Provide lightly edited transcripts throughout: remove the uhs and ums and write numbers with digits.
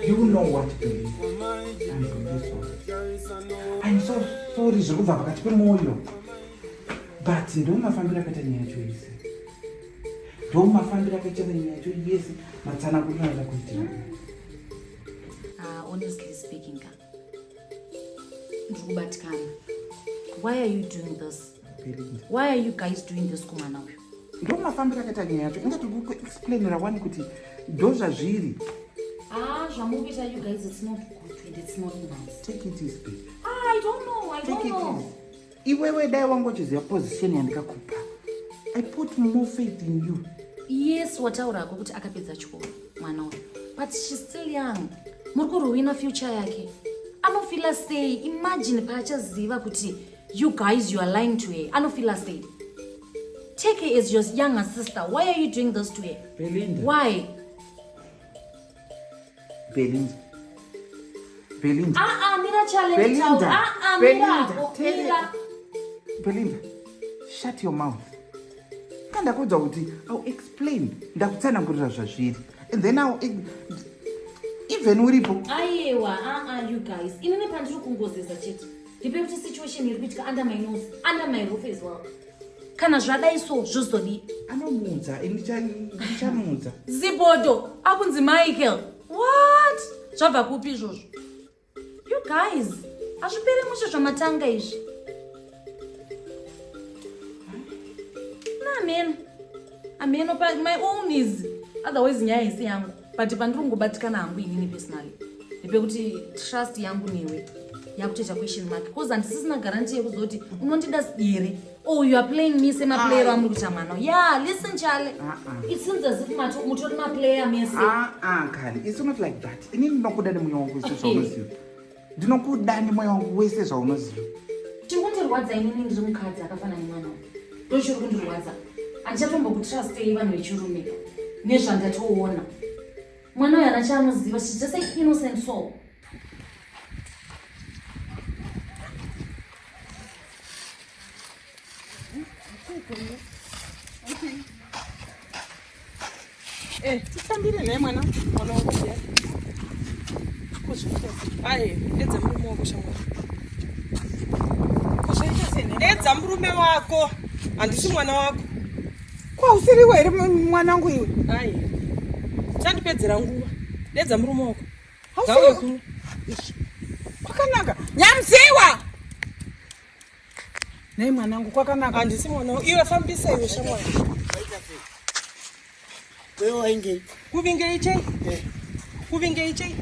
You know what, baby? I'm really sorry. I'm so sorry zviri kubva pakati pemwoyo but ndo mafambiro akaita nyaya yacho yese ndo mafambiro akaita nyaya yacho yese matsananguriro aida kuitira ah, honestly speaking ka ndiri kubatikana why are you doing this why are you guys doing this kumwana uyu ndo mafambiro akaita nyaya yacho inga tiri kuexplainira wani kuti ndo zvazviri ah zvamukuita you guys it's not good and it's not nice take it easy baby ah, i don't know i don't know iwewe dai wanga uchiziva position yandikakupa i put more faith in you yes wataurako kuti akapedza chikoro mwana uyu but she's still young muri kuruwina future yake anofila sei imagine paachaziva kuti you guys you are lying to her anofila sei take her as your younger sister why are you doing this to her Belinda. why Belinda. Belinda. Ah, ah, mira challenge Belinda. Ah, ah, Belinda. Mira. Mira. Belinda. Shut your mouth. Kandakuudza kuti I'll explain. Ndakutsanangurira zvazviri. And then I'll even uripo. Ayewa, ah ah you guys. Inini pandiri kungozeza chete. Ndipe kuti situation iri kuitika under my nose, under my roof as well. Kana zvadai so zvozodii? Anomuudza, ini ndichamuudza. Zibodo, akunzi Michael. What? Zvabva kupi izvozvo? You guys, hazviperi mushe zvamatanga izvi. Amen. Amen. My own is otherwise nyaya isi yangu. But pandiri kungobatikana hangu inini personally. Ndepekuti trust yangu newe yakutoita question mark because handisisina guarantee yekuzoti unondida here oh you are playing me semaplayero amuri kuita mwana yeah listen chale Ah, ah. it seems as if mutori maplayer mese Ah, ah, kani it's not like that inini ndinokuda nemwoyo wangu wese zvaunoziva ndinokuda nemwoyo wangu wese zvaunoziva chiri kundirwadza inini ndiri mukadzi akafanana nemwana uyu ndo chiri kundirwadza handichatombokutrustei vanhu vechirume nezvandatoona mwana uyu hana chaanoziva she's just an innocent soul Eh, tifambire naye mwana mwana wangu uya. Kuzviita sei? Aye, edza murume wako shamwari. Kuzviita sei? Edza murume wako. Handisi mwana wako. Kwa usiriwe here mwanangu iwe? Aye. Chandipedzera nguva. Edza murume wako. Ngauye kuno. Kwakanaka. Nyamziwa. Nei mwanangu kwakanaka. Handisi mwana wako. Iwe fambisa iwe shamwari. Wewe waingei? Kuvingei chei? Eh. Kuvingei chei?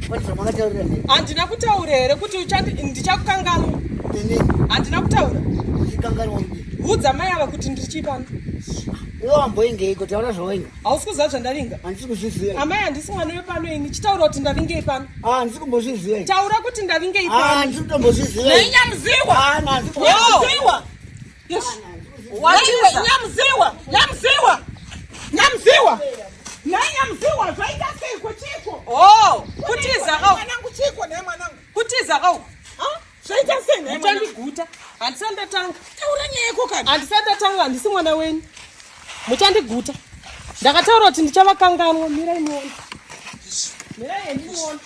Pane zvamakataurira neni. Handina kutaura here kuti ndichakukanganwa? Neni. Handina kutaura. Uchikanganwa kudii? Udza mai ava kuti ndiri chii pano. Iwe wamboingeiko taura zvawainga. Hausi kuziva zvandavinga? Handisi kuzviziva. Amai handisi mwana wepano ini. Chitaura kuti ndavingei pano. Ah, handisi kumbozviziva. Taura kuti ndavingei pano. Ah, handisi kutombozviziva. Nei Nyamuziwa. Ah, handisi Nyamuziwa. Yes. Watiza. Nyamuziwa. Nyamuziwa. Nyamuziwa. Nei Nyamuziwa zvaita seiko chiko? Oh, kutiza kau. Mwanangu chiko nei mwanangu? Kutiza kau. Zvaita sei nei mwanangu? Muchandiguta. Handisati ndatanga. Taura nyaya yako kani. Handisati ndatanga, handisi mwana wenyu. Muchandiguta. Ndakataura kuti ndichavakanganwa. Mirai muone. Mirai henyu muone.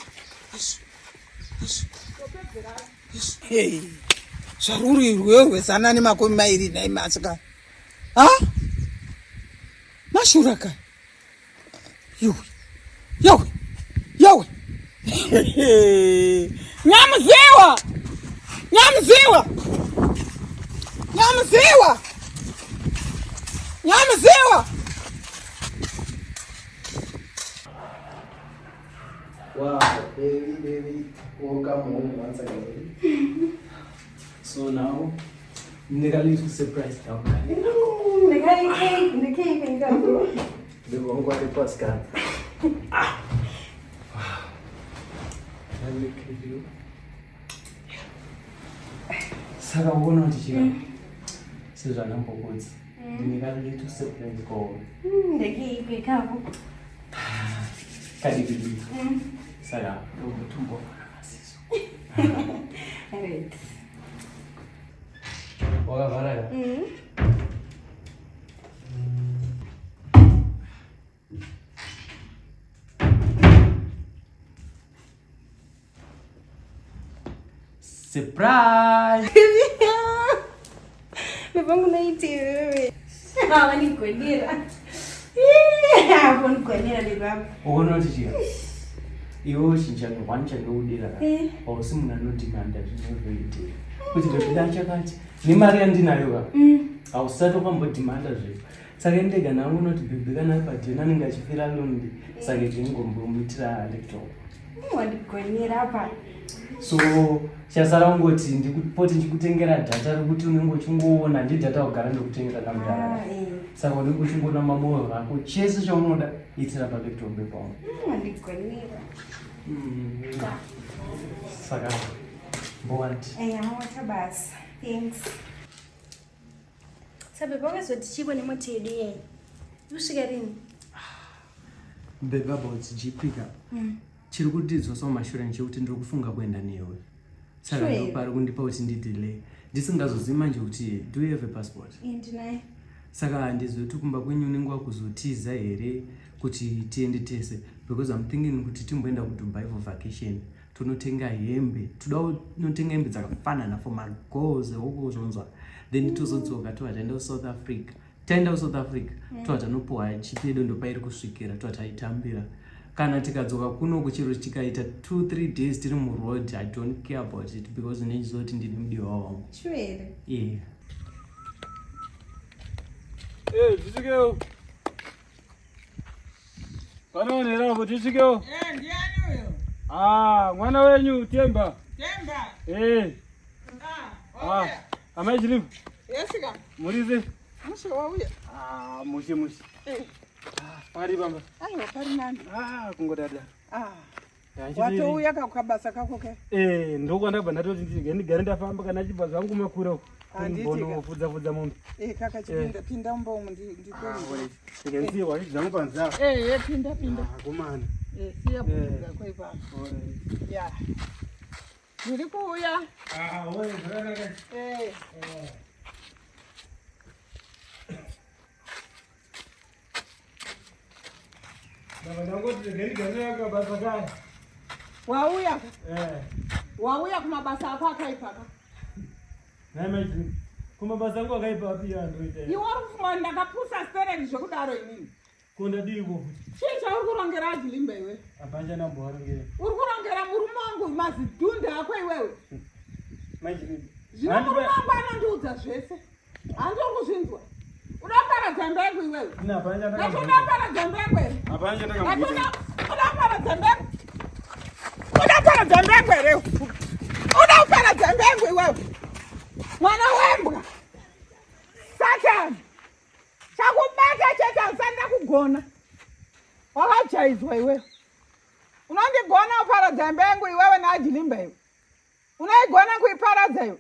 Hey, zvaruri rwiyo rwezana nemakumi mairi nhai masika ha mashura ka yuwe yowe. Nyamuziwa! Nyamuziwa! Nyamuziwa! Nyamuziwa! Wow, baby, baby, welcome home once again. So now, nigga, little surprise down. Ndikongwari Pascal. Ah. Wow. Look at you. Saka uona kuti chika sezvanambokudza ndine ka little surprise kwauri. Ndekeipi ikako? Kadiki diki. Saka ndombotumbovhara maziso. Right. Wakavhara ya? Surprise! Mipango naiti wewe. Wanigonera. Wanigonera baba. Ukaona kuti chika iwe chinhu one chandokudira ka Eh. hausi munhu anodhimanda zvinozvoitira kuti ndozvida chakati nemari yandinayo ka hausati wakambodhimanda zvepo saka ndega nangu unoti bhebhi kana ari padheni anenge achifira lonely saka ndingombomuitira laptop. Wandigonera apa. So chasara kungoti ndikupote ndichikutengera data rekuti unenge uchingoona ndidhata kugara ndokutengera kamudhara. Ah, eh. Saka unenge uchingoona mamoyo ako chese chaunoda itira palaptop ipapo. Wandigonera. Saka mbowandi. Eh, amawata basa. Thanks. Sabe pakazoti chiko nemota yedu iyeyi. Ikusvika rini? Babe, about gpika chiri kutidzosa mumashure nechekuti ndiri kufunga kuenda newe, saka Sure. ndopari kundipa kuti ndidelay ndisingazozivi manje kuti do you have a passport? Ndinayo. Saka handizivi kuti kumba kwenyu unenge wakuzotiza here kuti tiende tese, because I'm thinking kuti timboenda kuDubai for vacation, tonotenga hembe, toda kunotenga hembe dzakafanana for magoals ekuzonzwa, then tozodzoka tobva taenda kuSouth Africa. Taenda kuSouth Africa, tobva tanopuhwa chipi yedu, ndopairi kusvikira, tobva taitambira. Kana tikadzoka kuno kuchiro tikaita 2 3 days tiri muroad, I don't care about it because ndinenge kuti ndine mudiwa wangu. Sure here. Yeah. Eh, tisvikewo. Panoonera apo, tisvikewo. Eh, ndiani uyo? Ah, mwana wenyu Temba. Temba. Eh, Ah, ah, okay. Amai Chilipo, Yesika. murize. Mushe wauya. Ah, mushe mushe. Eh. Ah, pari pamba. Aiwa, pari nani? Ah, kungodada. Ah. Ya, chidini. Watouya kabasa kako ke? Eh, ndokwandabva ndatoti ndige ndigare ndafamba kana achibva zvangu makura uko. Handiti ka. Mbonofudza fudza mombe. Eh, kaka chipinda pinda mumba umu ndikuone. Ndikasiye wari zvangu panze apa. Eh, eh, pinda pinda. Ah, komana. Eh, siya bhuku dzako ipapo. Ya. Ndiri kuuya. Ah, wewe zvakanaka. Eh. Ndabva ndangoti rege ndigare kabasa kaya. Wauya. Eh. Wauya kumabasa ako akaipa ka. Nhai mai Chilipo. Kumabasa angu akaipa api andoita? Iwe uri kufunga kuti ndakapusa stereki zvekudaro inini? Kundadii futi? Chii chauri kurongera ajilimba iwe? Hapana nambowarongera. Uri kurongera murume wangu mazidhundhe ako iwewe. Mai Chilipo. Zvino murume wangu anondiudza zvese. Handiri kuzvinzwa. Uda kuparadza imba yangu iwewe. Ina hapana Ndati uda chandakamboita. kuparadza imba yangu here? Hapana chandakamboita. Uda kuparadza imba yangu. Uda kuparadza imba yangu here? Uda kuparadza imba yangu iwewe. Mwana wembwa. Satan. Chakubata chete hausati ndakugona. Wakajaidzwa iwewe. Unondigona kuparadza imba yangu iwewe naajilimba iwe. Unaigona kuiparadza iwe.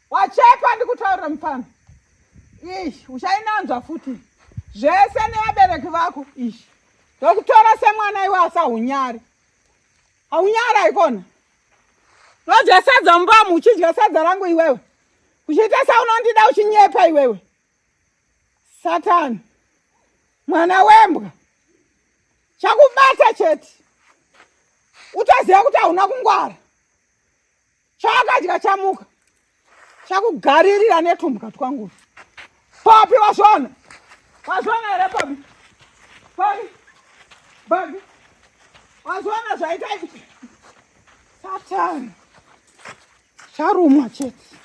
Wachepa, ndikutaurira mufana. Ish, uchainanzva futi. Zvese nevabereki vako. Ish. Ndokutora semwana iwe asaunyari. Haunyari aikona. Unodya sadza mumbamu uchidya sadza rangu iwewe. Uchiita saunondida uchinyepa iwewe. Satani. Mwana wembwa. Chakubata chete. Utaziva kuti hauna kungwara. Chawakadya chamuka. Chakugaririra netumbwa twangu. Papi wazvona. Wazvona here papi? Papi. Papi. Wazvona zvaita. Satani. Charumwa chete.